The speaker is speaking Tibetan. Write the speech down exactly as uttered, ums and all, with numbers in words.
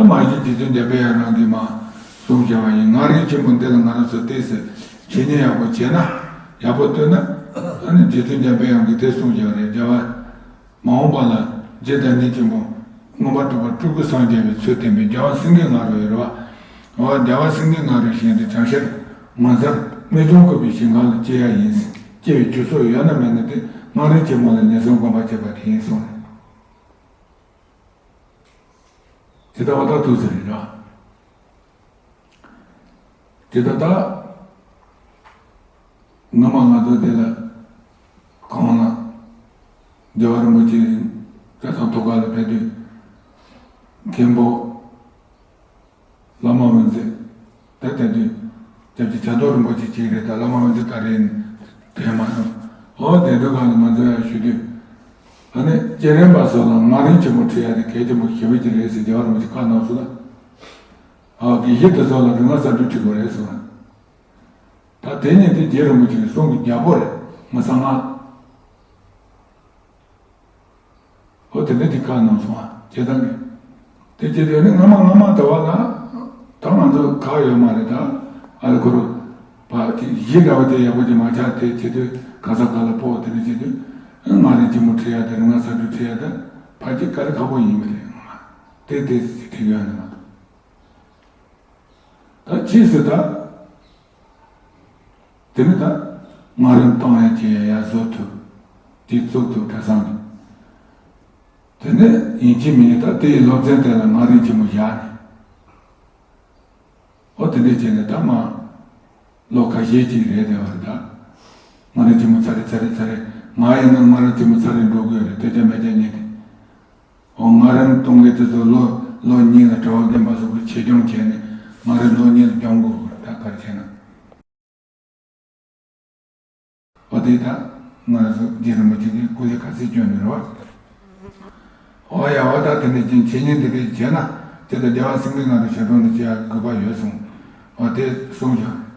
མ་གཞི་རྗེ་བཙུན་འཇམ་པའི་དབྱངས་རང་གིས་མ་གསུངས་བཞག་པ་ཡིན། ང་རིག་ཆེན་པོ་འདི་ལ་ང་རང་ཚོ་བལྟས་ཟེར། འཆད་ཉན་ཡག་པོ་བྱས་ན། ཡག་པོ་བཏོན་ན། ཨ་ནི་རྗེ་བཙུན་འཇམ་པའི་དབྱངས་ཀྱིས་དེ་གསུངས་བཞག་རེད། རྒྱལ་བ་མ་འོངས་པ་ལ་རྗེ་བདག་ཉིད་ཆེན་པོ་མངོན་པར་གྲུབ་པ་སྤྲུལ་སྐུ་སངས་རྒྱས་པའི་ཚུལ་བསྟན་པའི་རྒྱལ་བ་སེང་གེ་ང་རོ་ཡོད་རེད་བ། འོ་རྒྱལ་བ་སེང་གེ་ང་རོ་བཞིན་དུ་བྱང་ཤར་ངོ་མཚར་རྨད་བྱུང་བཀོད་པའི་ཞིང་ཁམས་ལ་སྐྱེ་ཡ་ཡིན། སྐྱེ་བའི་རྒྱུ་ཚོགས་ཡོད་ན་མེད་ན་དེ་ང་རིག་ཆེན་པོ་ལ་ཉེར་སོང་སྒོམ་པ་བྱེད་པ་དེ་ཡིན་གསུངས། ཇི་ལྟ་བ་དག་ཐུགས་ཟེར་རེད་ར། ཇི་ལྟ་བ་དག་ངོ་མ་ང་ཚོ་འདི་ལ་གང་ན་རྒྱལ་བ་རིན་པོ་ཆེ་གྲྭ་ཚང་ཐོག་ཁ་ལ་ཕེབས་དུས། མཁན་པོ་བླ་མ་འོད་མཛེས་ད་ལྟ་དུས་སྐྱབས་རྗེ་ཆགས་རྡོར་རིན་པོ་ཆེ་གཅིག་རེད། ད་བླ་མ་འོད་མཛེས་ད་རེད། དེ་མ་གཏོགས་འོ་དེ་འདྲ་གང་ལ་ང་ཚོ་ཡང་ཞུ་དུས། ཨ་ནི་སྐྱེས་རན་པ་སོགས་ལ་ང་རིག་ཆེན་པོ་ཁྲིད་ཡ་དེ་གལ་ཆེན་པོ་ཞེ་པོ་ཅིག་རེད་ཟེར་རྒྱལ་བ་རིན་པོ་ཆེ་བཀའ་གནང་སོང་ལ། ཨ་དགེ་བཤེས་དེ་ཚོ་ལ་རིག་སྔགས་གསར་སྒྲུབ་ཁྲིད་དགོས་རེད་གསུངས། ད་དེ་ནས་དེ་རྗེ་རིན་པོ་ཆེ་གི་གསུང་གི་རྒྱལ་པོ་རེད། ང་གསང་སྔགས། ཨོ་དེ་འདྲ་དེ་བཀའ་གནང་སོང་ཨ། བྱེད་སྟངས་ཀྱི། དེ་བྱེད་དུས་ནི་སྔ་མ་སྔ་མ་དུ་བ་ལ། ད་ང་ཚོ་ཁག་ཡོད་མ་རེད་ད། ཨ་ལ་ཁོ་རུ། བ་གཞི་འདྲ་བ་དེ་ཡག་པོ་ཅིག་མ་ཆགས་དེ་བྱེད་དུས་ག་ས་ག་ལ་སྤོ་དེ་འདྲ་བྱེད་དུས། ང་རིག་ཆེན་མོ་ཁྲིད་ཡ་དེ་རིག་སྔགས་གསར་སྒྲུབ་ཁྲིད་ཡ་དེ་ཕལ་ཆེར་དཀའ་ལས་ཁག་པོ་ཡིན་མི་རེད། ང་དེ་དེ་ཁྲིད་ཡོད་ནི་མ་གཏོགས། ད་ཕྱིས་སུ་ད། དེ་ནི་ད་ང་རང་བཏང་ཡ་བྱེད་ཡ་ཡ་བཟོ་ཐུབ། དེ་བཙུགས་ཐུབ་གྲྭ་ཚང་གི། དེ་ནི་ཡིན་གཅིག་མིན་གཅིག་ད་དེའི་སློབ་ཚན་དེ་ལ་ང་རིག་ཆེན་མོ་བཞག་ནས། ཨོ་དེ་འདྲ་བྱས་ནས་ད་མ་ལོ་ཁ་ཤས་ཅིག་རེད་དེ་བ་རེད་ད། ང་རིག་ཆེན་མོ་ཚར་རེ་ཚར་རེ་ཚར་རེ་ང་ཡིན་ན་ང་རིག་ཆེན་མོ་ཚར་རེ་འགྲོ་གི་ཡོད་རེད། དེ་ཅག་མེད་ཅག་ཉིད་དེ། ཨོ་ང་རང་གཏོང་མཁན་དེ་ཚོ་ལོ་ལོ་གཉིས་ལ་གྲྭ་བ་རྒན་པ་སོགས་ཀྱིས་ཆེད་སྦྱོང་བྱས་ནས་ང་རང་ལོ་གཉིས་ལ་སྦྱོང་དགོས་ད་ག་རེ་བྱས་ན། ཨོ་དེ་ད་ང་རང་ཚོ་རྗེ་རིན་པོ་ཆེ་གིས་སྐུ་ཚེ་ག་ཚོད་སྐྱོན་ནས་རེད་བ། ཨོ་ཡ་ཨོ་ད་དེ་འདྲ་ཅིག་འཆད་ཉན་དེ་འདྲ་བྱས་ན་དེ་ལྟར་རྒྱལ་བ་སེང་གེ་ང་རང་ཞལ་གྲངས་ནས་བྱེད་ཡག་དགོས་པ་ཡོད་གསུངས། ཨོ་དེ་གསུངས་ཤག